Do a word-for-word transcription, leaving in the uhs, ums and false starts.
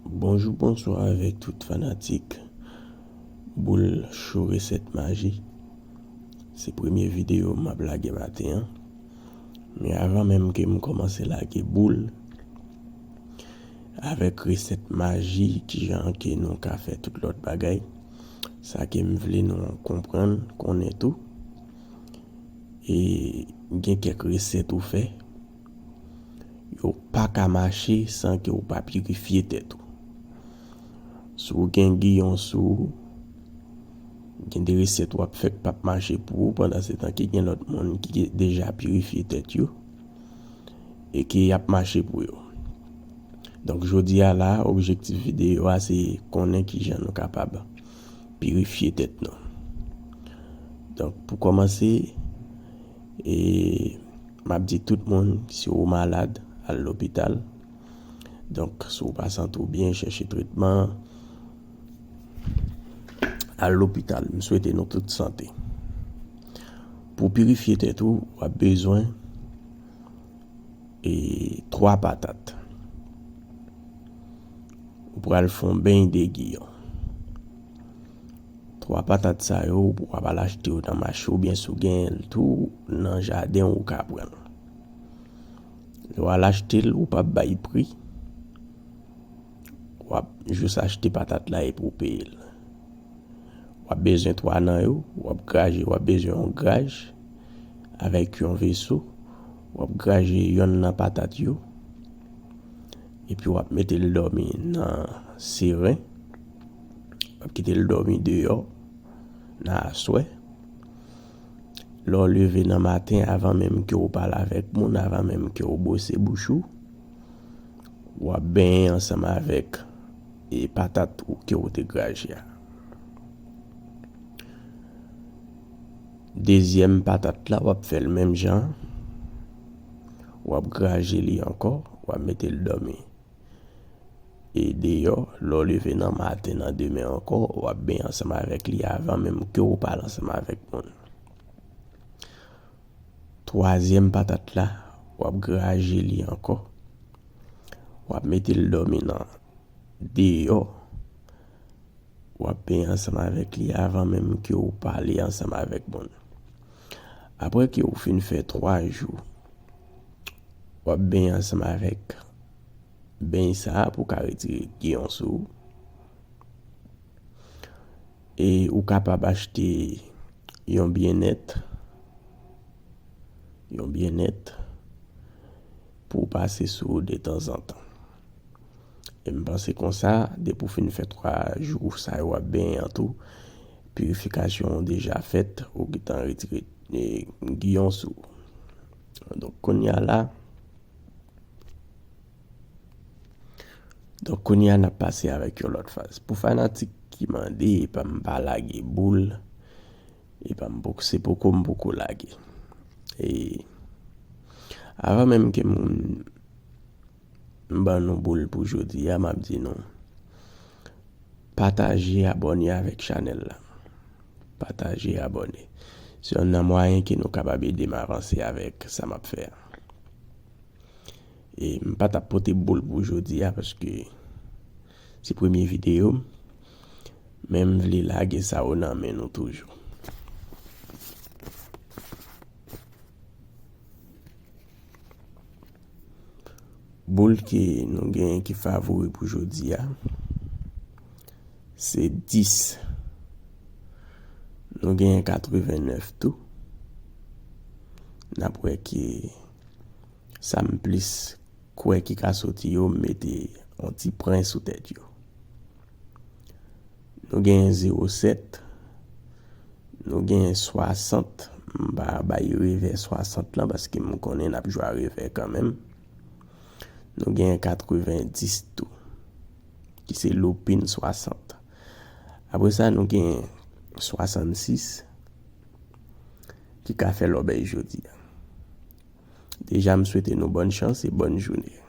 Bonjou, bonswa avèk tout fanatik Boul Cho Resèt Maji. Se premye videyo m ap lage maten an. Men avan menm ke m kòmanse lage boul avèk resèt maji, kijan ke nou ka fè tout lòt bagay, sa ke m vle nou konprann, konnen tou, e gen kèk resèt ou fè, yo pa ka mache san ke ou pa pirifye tèt ou. Si w gen giyon sou ou, gen de resèt w ap fè k p ap mache pou ou, pandan se tan ke gen lòt moun ki deja pirifye tèt yo e ke y ap mache pou yo. Donk, jodi a la, objektif videyo a, se konnen kijan nou kapab pirifye tèt nou. Donk, pou kòmanse, e, m ap di tout moun, si w malad, al lopital. Donk, si w pa santi w byen, chèche tretman, al lopital. M swete nou tout sante. Pou pirifye tèt ou, w ap bezwen, e, twa patat. Ou pral fè yon beny de giyon. Twa patat sa yo, ou pral achte yo nan mache oubyen si w genyen l tou, nan jaden ou ka pran l. Lè w al achte l, ou p ap bay pri. W ap jis achte patat la epi w peye l. W ap bezwen twa nan yo, w ap graje, w ap bezwen yon graj avèk yon veso. W ap graje yonn nan patat yo. Epi w ap mete l dòmi nan seren. W ap kite l dòmi deyò nan aswè. Lè w leve nan maten, avan menm ke w pale avèk moun, avan menm ke w bwose bouch ou, w ap benyen ansanm avèk, e, patat ou ke w te graje a. Dezyèm patat la, w ap fè l menm jan. W ap graje li ankò, w ap mete l dòmi. E deyò, lè w leve nan maten nan demen ankò, w ap benyen ansanm avèk li avan menm ke w pale ansanm avèk moun. Twazyèm patat la, w ap graje li ankò. W ap mete l dòmi nan deyò. W ap benyen ansanm avèk li avan menm ke w pale ansanm avèk moun. Apre ke w fin fè twa jou, w ap benyen ansanm avèk beny sa a pou w ka retire giyon sou ou. E ou kapab achte yon byennèt, yon byennèt pou w pase sou ou detanzantan. E m panse konsa, depi w fin fè twa jou sa yo w ap benyen an tou, pirifikasyon an deja fèt, ou gentan retire, e, giyon sou ou. Donk, kounye a la, Donk, kounye a, n ap pase avèk yon lòt faz. Pou fanatik ki mande, epa m pa lage boul, epa m poko, se poko m poko lage. E avan menm ke m, m ban nou boul pou jodi a, m ap di nou, pataje, abòne avèk chanèl la. Pataje, abòne. Se yonn nan mwayen ke nou kapab ede m avanse avèk sa m ap fè a. E m pa t ap pote boul pou jodi a, paske se premye videyo m, men m vle lage sa yo nan men nou toujou. Boul ke nou genyen ki favori pou jodi a, se dis. Nou genyen katrevennnèf tou. N ap wè ki sa m plis kwè ki ka soti yo, m mete yon ti pwen sou tèt yo. Nou genyen zewo sèt, nou genyen swasant, m pa bay revè swasant lan paske m konnen n ap jwe a revè kanmenm. Nou genyen katrevendis tou, ki se loupin swasant. Apre sa, nou genyen swasannsis, ki ka fè lòbèy jodi a. Deja, m swete nou bòn chans e bòn jounen.